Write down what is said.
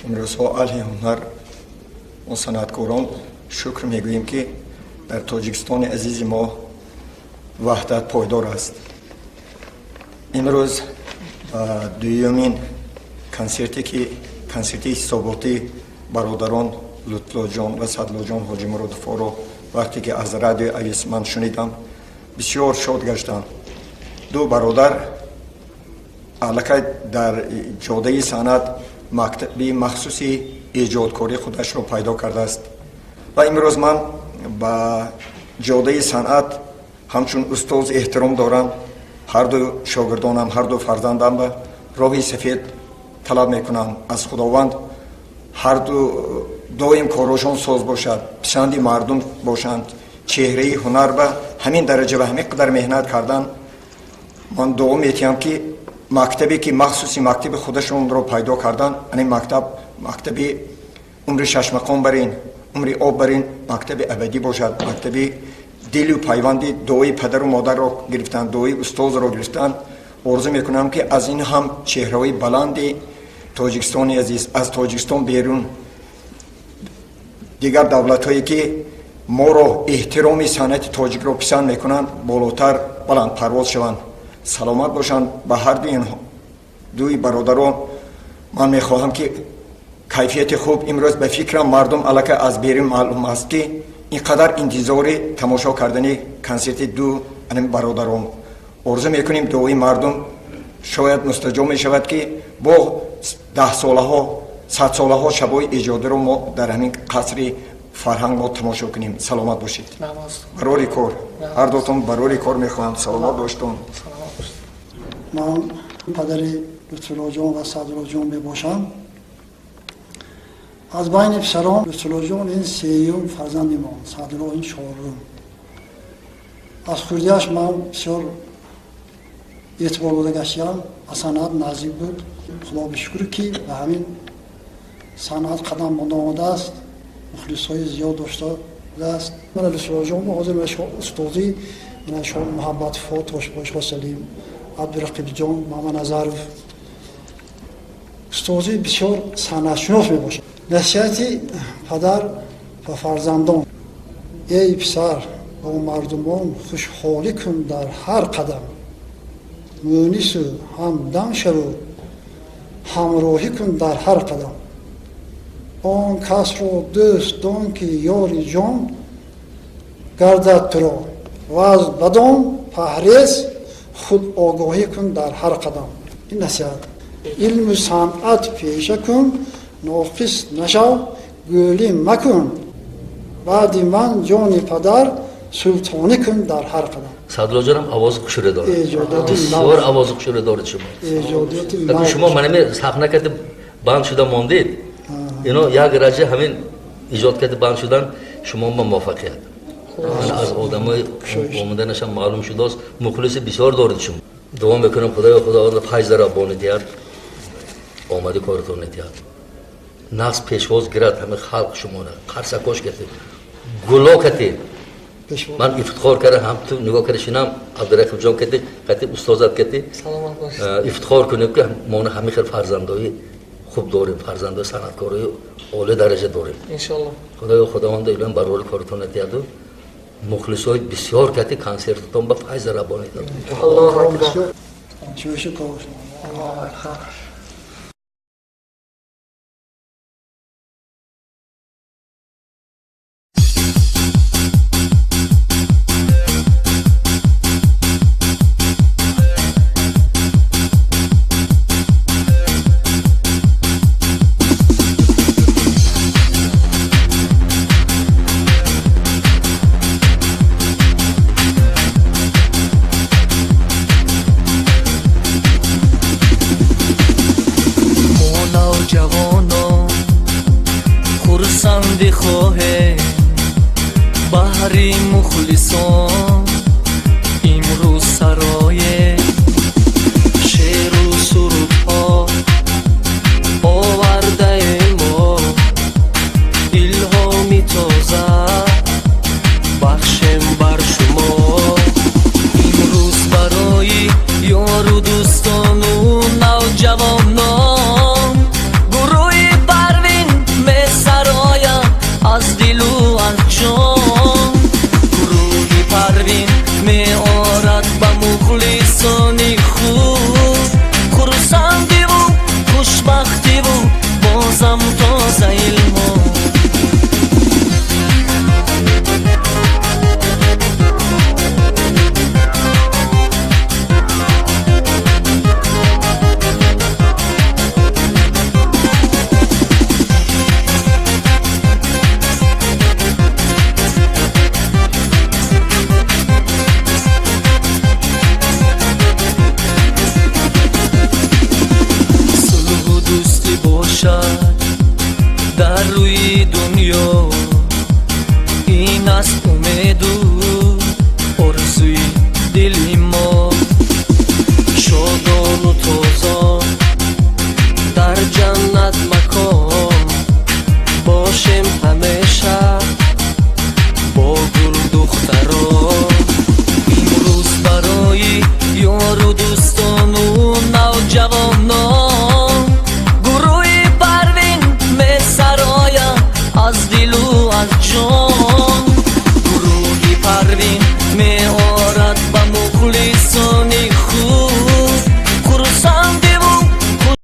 Имрӯзҳо аҳли ҳунар, мо санъаткорон шукр мегӯем, ки дар Тоҷикистони азизи мо ваҳдат пойдор аст. Имрӯз дуюмин консерте, ки консерти ҳисоботӣ бародарон Лутфуллоҷон ва Садлоҷон Ҳоҷимуродовҳоро вақте ки аз радиои Авес ман шунидам, бисёр шод гаштам. Ду бародар аллакай дар ҷодаи санъат мактаби махсуси эҷодкории худашро пайдо кардааст ва имрӯз ман ба ҷодаи санъат ҳамчун устоз эҳтиром дорам. Ҳарду шогирдонам, ҳарду фарзандам ба роҳи сафед талаб мекунам аз Худованд, ҳарду доим корҳошон соз бошад, писанди мардум бошанд, чеҳраи ҳунар ба ҳамин дараҷа ва ҳамин қадар меҳнат кардан. Ман дуо метиҳам, ки мактабе ки махсуси мактаби худашонро пайдо кардан, ани мактаб, мактаби умри шашмақом барин, умри об барин, мактаби абадӣ бошад, мактаби дилу пайванди дуои падару модарро гирифтан, дуои устозро гирифтан. Орзу мекунам, ки аз ин ҳам чеҳраҳои баланди Тоҷикистони азиз, аз Тоҷикистон берун, дигар давлатҳое ки моро эҳтироми санъати тоҷикро писанд мекунанд, болотар баландпарвоз шаванд, саломат бошанд. Ба ҳарду ин дуи бародарон ман мехоҳам, ки кайфияти хуб. Имрӯз ба фикрам, мардум аллакай аз берун маълум аст, ки ин қадар интизори тамошо кардани консерти ду анами бародарон. Орзу мекунем, дуои мардум шояд мустаҷоб мешавад, ки бо даҳсолаҳо, садсолаҳо шабҳои эҷодиро мо дар ҳамин қасри фарҳанг мо тамошо кунем. Саломат бошед, барори кор, ҳардуатон барори кор мехоҳам, саломат боштон. Ман падари Лутфуллоҷон ва Саъдуллоҷон мебошам. Аз байни писарон Лутфуллоҷон ин сеюм фарзанди мо, Саъдулло ин чорум. Аз хурдиаш ман бисёр эътибор дода гаштиам, ба санъат наздик буд. Худо бишукр, ки ба ҳамин санъат қадам монда омадааст, мухлисҳои зиёд доштааст. Мана Лутфуллоҷон ҳозир устозӣ Муҳаббат Тошбой, Салим, Абдурақибҷон Маманазаров устозӣ бисёр санъатшунос мебошад. Насиҳати падар ба фарзандон: эй писар, бо мардумон хушҳолӣ кун дар ҳар қадам, мӯнису ҳамдам шаву ҳамроҳӣ кун дар ҳар қадам. Он касро дӯст дон, ки ёри ҷон гардад туро, ваз бадон паҳрез, худ огоҳӣ кун дар ҳар қадам. Ин насиҳат. Илму санъат пеша кун, ноқис нашав, гӯлӣ макун, баъди ман, ҷони падар, султонӣ кун дар ҳар қадам. Саъдуллоҷонам овози хушуре дорад, бисёр овози хушуре дорад. Шумо шумо манами саҳна карди банд шуда мондед, ино як раҷа ҳамин эҷод карди банд шудан. Шумо ба муваффақият аз одамои омаданашам маълум шудааст, мухлиси бисёр доред шумо. Дуо мекунам, Худоё, Худованд файз раббонӣ диҳад, омади коритон диҳад, нағз пешвоз гирад ҳамин халқ шуморо. Қарсакош кардед, гуло кардед. Ман ифтихор кардам, ҳам ту нигоҳ карда шинам, Абдурақибҷон кардӣ, қати устозат кардӣ, ифтихор кунем, ки мо ҳамин хел фарзандои хуб дорем, фарзандои санъаткорои олӣ дараҷа дорем. Иншолло. Худоё, Худованда илоҳим барори коритон диҳаду мухлисои бисёр кати консертатон ба файза раббонӣ. Аллоҳу акбар. Аллоҳу акбар. Хурсанди хоҳем баҳри мухлисон имрӯз сарое шеру сурудҳо овардаем, мо илҳоми тоза бахшем бар шумо имрӯз барои ёру дӯстону навҷавонон гурӯҳи. Хушбахтиву бозам тозаи.